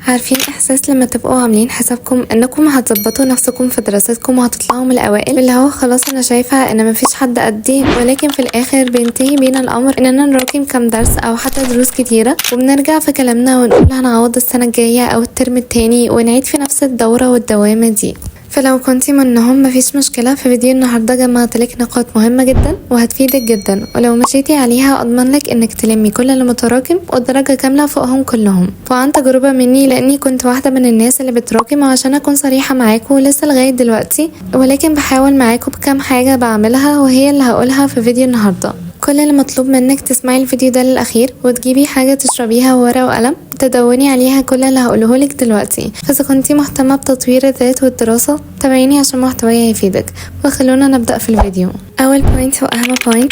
عارفين احساس لما تبقوا عاملين حسابكم انكم هتظبطوا نفسكم في دراستكم وهتطلعوا من الاوائل، اللي هو خلاص انا شايفه ان مفيش حد قدي، ولكن في الاخر بينتهي بينا الامر اننا نراكم كام درس او حتى دروس كتيرة، وبنرجع في كلامنا ونقول هنعوض السنة الجاية او الترم التاني، ونعيد في نفس الدورة والدوامه دي. فلو كنتي منهم مفيش مشكلة، في فيديو النهاردة جمعتلك نقاط مهمة جدا وهتفيدك جدا، ولو مشيتي عليها اضمن لك انك تلمي كل اللي متراكم والدرجة كاملة فوقهم كلهم. وعن تجربة مني، لاني كنت واحدة من الناس اللي بتراكم، وعشان اكون صريحة معاكم لسه لغاية دلوقتي، ولكن بحاول معاكم بكام حاجة بعملها وهي اللي هقولها في فيديو النهاردة. كل اللي مطلوب منك تسمعي الفيديو ده للأخير وتجيبي حاجة تشربيها وورقة وقلم تدوني عليها كل اللي هقوله لك دلوقتي. فإذا كنتي مهتمة بتطوير الذات والدراسة تابعيني عشان محتواي هيفيدك. وخلونا نبدأ في الفيديو. أول point وأهم point،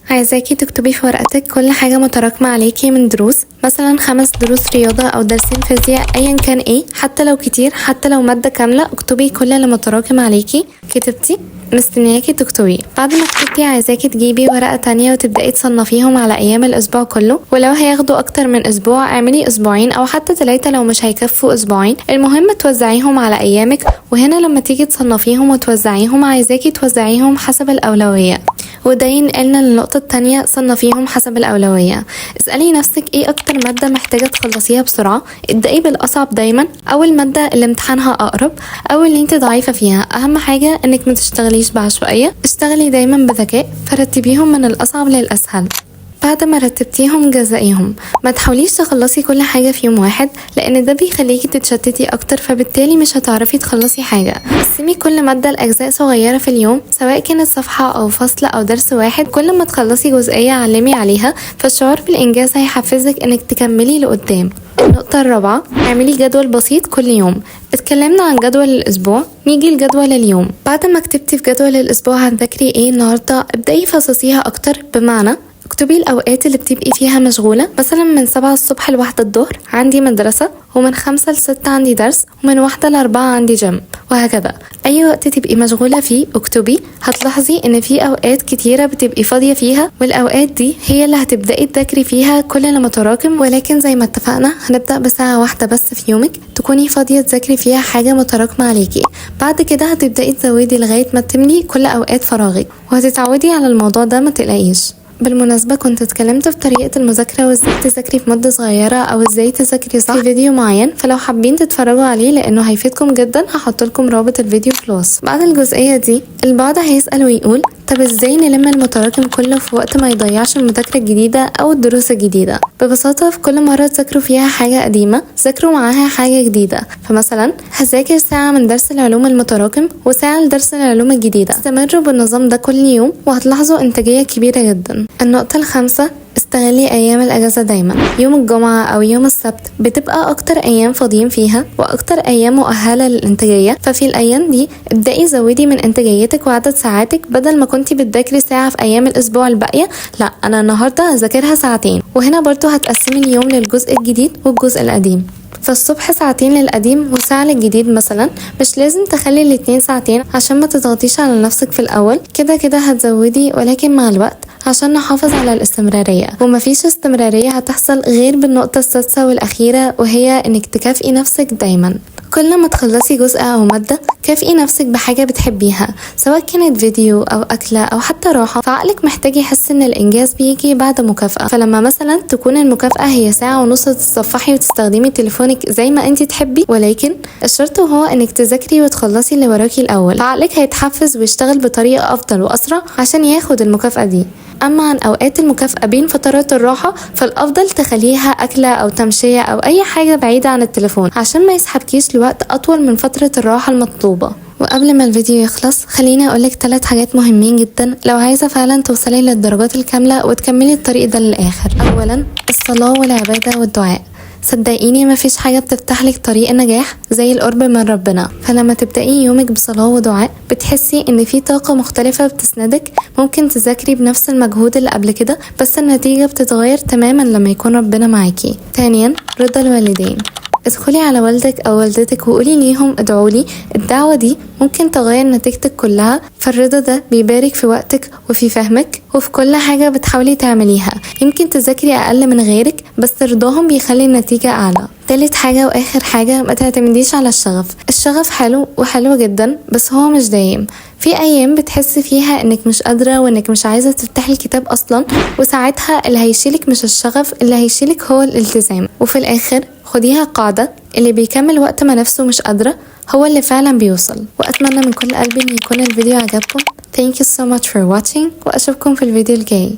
عايزاكي تكتبي في ورقتك كل حاجة متراكمة عليكي من دروس، مثلا 5 دروس رياضة أو درسين فيزياء، أيا كان ايه، حتى لو كتير، حتى لو مادة كاملة، اكتبي كل اللي متراكم عليكي. كتبتي؟ مستنياكي تكتبي. بعد ما كتبتي عايزاكي تجيبي ورقة تانية وتبدأي تصنفيهم على أيام الأسبوع كله، ولو هياخدوا أكتر من أسبوع اعملي أسبوعين أو حتى 3 لو مش هيكفوا أسبوعين، المهم توزعيهم على أيامك. وهنا لما تيجي تصنفيهم وتوزعيهم عايزاكي توزعيهم حسب الأولوية، وده ينقلنا للنقطة التانية، صنفيهم حسب الأولوية. اسألي نفسك ايه أكتر مادة محتاجة تخلصيها بسرعة، ابدأي بالأصعب دايما، أو المادة اللي امتحانها أقرب، أو اللي انت ضعيفة فيها. أهم حاجة انك ما تشتغليش بعشوائية، اشتغلي دايما بذكاء، فرتبيهم من الأصعب للأسهل. بعد ما رتبتيهم جزئيهم، ما تحاوليش تخلصي كل حاجة في يوم واحد لأن ده بيخليكي تتشتتي أكتر، فبالتالي مش هتعرفي تخلصي حاجة. قسمي كل مادة لأجزاء صغيرة في اليوم، سواء كانت صفحة أو فصل أو درس واحد. كل ما تخلصي جزئية علمي عليها، فالشعور بالإنجاز هيحفزك إنك تكملي لقدام. النقطة الرابعة، اعملي جدول بسيط كل يوم. اتكلمنا عن جدول الأسبوع، نيجي لجدول اليوم. بعد ما كتبتي في جدول الأسبوع هتذاكري ايه النهاردة، ابدأي فصصيها أكتر، بمعنى اكتبي الأوقات اللي بتبقي فيها مشغولة، مثلا من 7 الصبح ل1 الظهر عندي مدرسة، ومن 5 ل6 عندي درس، ومن 1 ل4 عندي جيم، وهكذا. أي وقت تبقي مشغولة فيه اكتبي. هتلاحظي إن في أوقات كتيرة بتبقي فاضية فيها، والأوقات دي هي اللي هتبدأي تذاكري فيها كل اللي متراكم. ولكن زي ما اتفقنا هنبدأ بساعة واحدة بس في يومك تكوني فاضية تذاكري فيها حاجة متراكمة عليكي. بعد كده هتبدأي تزودي لغاية ما تملي كل أوقات فراغك، وهتتعودي على الموضوع ده ما تقلقيش. بالمناسبة كنت اتكلمت في طريقة المذاكرة وازاي تذاكري في مدة صغيرة او ازاي تذاكري صح في فيديو معين، فلو حابين تتفرجوا عليه لانه هيفيدكم جدا هحط لكم رابط الفيديو في الوصف. بعد الجزئية دي البعض هيسأل ويقول طب ازاي نلم المتراكم كله في وقت ما يضيعش المذاكرة الجديدة او الدروس الجديدة؟ ببساطة في كل مرة تذاكروا فيها حاجة قديمة ذاكروا معاها حاجة جديدة. فمثلا هذاكر ساعة من درس العلوم المتراكم وساعة لدرس العلوم الجديدة. استمروا بالنظام ده كل يوم وهتلاحظوا انتاجية كبيرة جدا. النقطة الخامسة، استغلي أيام الأجازة دايما. يوم الجمعة أو يوم السبت بتبقى أكتر أيام فاضيين فيها وأكتر أيام مؤهلة للإنتاجية، ففي الأيام دي ابدأي زودي من إنتاجيتك وعدد ساعاتك. بدل ما كنتي بتذاكري ساعة في أيام الأسبوع الباقية، لا أنا النهاردة هذاكرها ساعتين. وهنا برضو هتقسمي اليوم للجزء الجديد والجزء القديم، فالصبح ساعتين للقديم وساعة للجديد مثلا. مش لازم تخلي الاتنين ساعتين عشان ما تضغطيش على نفسك في الأول، كده كده هتزودي ولكن مع الوقت عشان نحافظ على الاستمرارية. ومفيش استمرارية هتحصل غير بالنقطة السادسة والأخيرة، وهي انك تكافئي نفسك دايما. كل ما تخلصي جزء أو مادة كافئي نفسك بحاجة بتحبيها، سواء كانت فيديو أو أكلة أو حتى راحة. فعقلك محتاج يحس إن الإنجاز بيجي بعد مكافأة. فلما مثلا تكون المكافأة هي ساعة ونص تتصفحي وتستخدمي تليفونك زي ما انتي تحبي، ولكن الشرط هو إنك تذاكري وتخلصي اللي وراكي الأول. فعقلك هيتحفز ويشتغل بطريقة أفضل وأسرع عشان ياخد المكافأة دي. أما عن أوقات المكافأة بين فترات الراحة فالأفضل تخليها أكلة أو تمشية أو أي حاجة بعيدة عن التليفون عشان ما يسحبكيش لوقت أطول من فترة الراحة المطلوبة. وقبل ما الفيديو يخلص خليني أقولك 3 حاجات مهمين جدا لو عايزة فعلا توصلي للدرجات الكاملة وتكملي الطريق ده للآخر. أولا، الصلاة والعبادة والدعاء. صدقيني مفيش حاجة بتفتح لك طريق النجاح زي القرب من ربنا. فلما تبدأي يومك بصلاة ودعاء بتحسي ان في طاقة مختلفة بتسندك، ممكن تذاكري بنفس المجهود اللي قبل كده بس النتيجة بتتغير تماما لما يكون ربنا معاكي. ثانيا، رضا الوالدين. ادخلي على والدك او والدتك وقولي ليهم ادعولي. الدعوة دي ممكن تغير نتيجتك كلها. فالرضا ده بيبارك في وقتك وفي فهمك وفي كل حاجة بتحاولي تعمليها. يمكن تذاكري اقل من غيرك، بس رضاهم بيخلي النتيجة اعلى. تالت حاجة واخر حاجة، ما تعتمديش على الشغف. الشغف حلو وحلو جدا، بس هو مش دايم. في ايام بتحسي فيها انك مش قادرة وانك مش عايزة تفتحي الكتاب اصلا، وساعتها اللي هيشيلك مش الشغف، اللي هيشيلك هو الالتزام. وفي الاخر خديها قاعدة، اللي بيكمل وقت ما نفسه مش قادرة هو اللي فعلا بيوصل. واتمنى من كل قلبي ان يكون الفيديو عجبكم. Thank you so much for watching، واشوفكم في الفيديو الجاي.